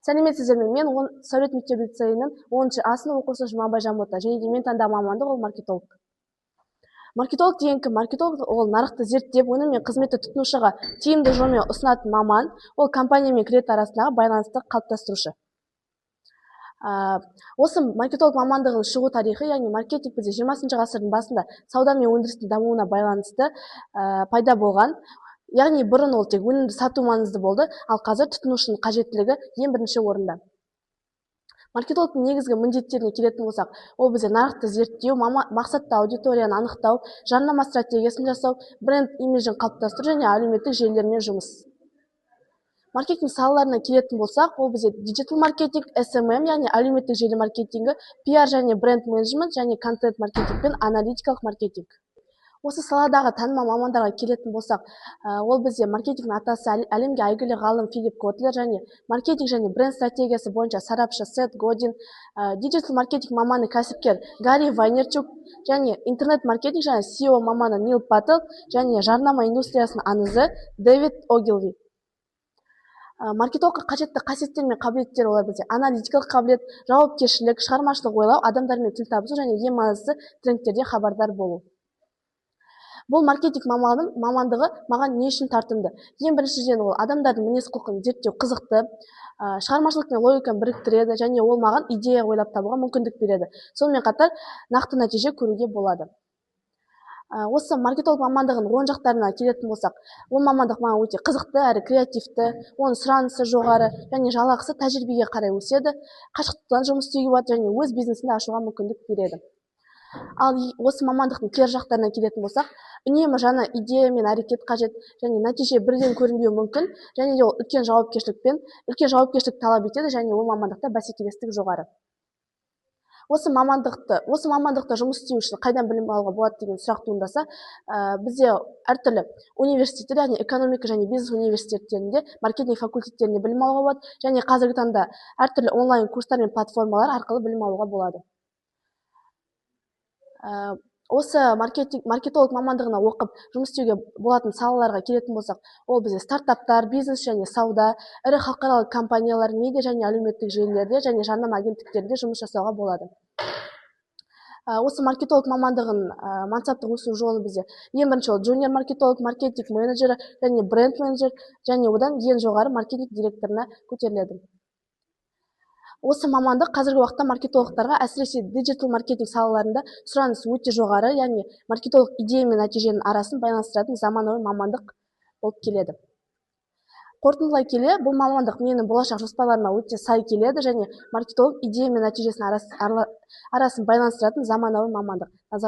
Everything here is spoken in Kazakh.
Сәлеметсіздер ме? Мен сәулет мектеп лицейінің 10 А сынып оқушысы Жұмабай Жанбота, және де мен таңдаған мамандық ол маркетолог. Маркетолог деген кім? Маркетолог ол нарықты зерттеп, өнім мен қызметті тұтынушыға тиімді жолмен ұсынатын маман, ол компания мен клиент арасындағы байланысты қалыптастырушы. Осы маркетолог мамандығының шығу тарихы, яғни маркетинг бізде 20 ғасырдың басында сауда мен өндірістің дамуына байланысты пайда болған. Яғни бұрын ол тек өнімді сату маңызды болды, ал қазір тұтынушының қажеттілігі ең бірінші орында. Маркетологтың негізгі міндеттеріне келетін болсақ, ол бізде нарықты зерттеу, мақсатты аудиторияны анықтау, жарнама стратегиясын жасау, бренд имиджін қалыптастыру және әлеуметтік желілермен жұмыс. Маркетинг салаларына келетін болсақ, ол бізде диджитал маркетинг, SMM, яғни әлеуметтік желі маркетингі, пиар және бренд менеджмент және контент маркетинг пен аналитикалық маркетинг. Осы саладағы танымал мамандарға келетін болсақ, ол бізде маркетингтің атасы, әлемге әйгілі ғалым Филипп Котлер және маркетинг және бренд стратегиясы бойынша сарапшы Сет Годин, диджитал маркетинг маманы кәсіпкер Гарри Вайнерчук және интернет маркетинг және SEO маманы Нил Патель және жарнама индустриясының аңызы Дэвид Огилви. Маркетологқа қажетті қасиеттер мен қабілеттер олар бізде аналитикалық қабілет, жауапкершілік, шығармашылық ойлау, адамдармен тіл табысу және ең маңыздысы трендтерден хабардар болу. Бұл маркетинг мамандығы маған не үшін тартымды? Ең біріншіден, ол адамдардың мінез құлқын зерттеу қызықты, шығармашылық пен логиканы біріктіреді және ол маған идея ойлап табуға мүмкіндік береді. Сонымен қатар нақты нәтиже көруге болады. Осы маркетолог мамандығының оң жақтарына келетін болсақ, ол мамандық маған өте қызықты әрі креативті, оның сұранысы жоғары және жалақысы тәжірибеге қарай өседі, қашықтықтан жұмыс істеуге болады және өз бизнесіңді ашуға мүмкіндік береді. Ал осы мамандықтың кері жақтарына келетін болсақ, үнемі жаңа идея мен әрекет қажет және нәтиже бірден көрінбеуі мүмкін, және де ол үлкен жауапкершілік талап етеді және ол мамандықта бәсекелестік жоғары. Осы мамандықта жұмыс істеу үшін қайдан білім алуға болады деген сұрақ туындаса, бізде әртүрлі университеттер, яғни экономика және бизнес университеттерінде, маркетинг факультеттерінде білім алуға болады және қазіргі таңда әртүрлі онлайн курстар мен платформалар арқылы білім алуға болады. Осы маркетолог мамандығына оқып жұмыс істеуге болатын салаларға келетін болсақ, ол бізде стартаптар, бизнес және сауда, ірі халықаралық компаниялар, медиа және әлеуметтік желілерде және жарнама агенттіктерінде жұмыс жасауға болады. Осы маркетолог мамандығын мансаптық өсу жолы бізде ең бірінші ол джуниор маркетолог, маркетинг менеджері және бренд менеджер және одан ең жоғары маркетинг директорына көтеріледі. Осы мамандық қазіргі уақытта маркетологтарға, әсіресе диджитал маркетинг салаларында сұраныс өте жоғары, яғни маркетолог идея мен нәтиженің арасын байланыстыратын заманауи мамандық болып келеді. Қорытындылай келе, бұл мамандық менің болашақ жоспарларыма өте сай келеді және маркетолог идея мен нәтижесінің арасын байланыстыратын заманауи мамандық. Назар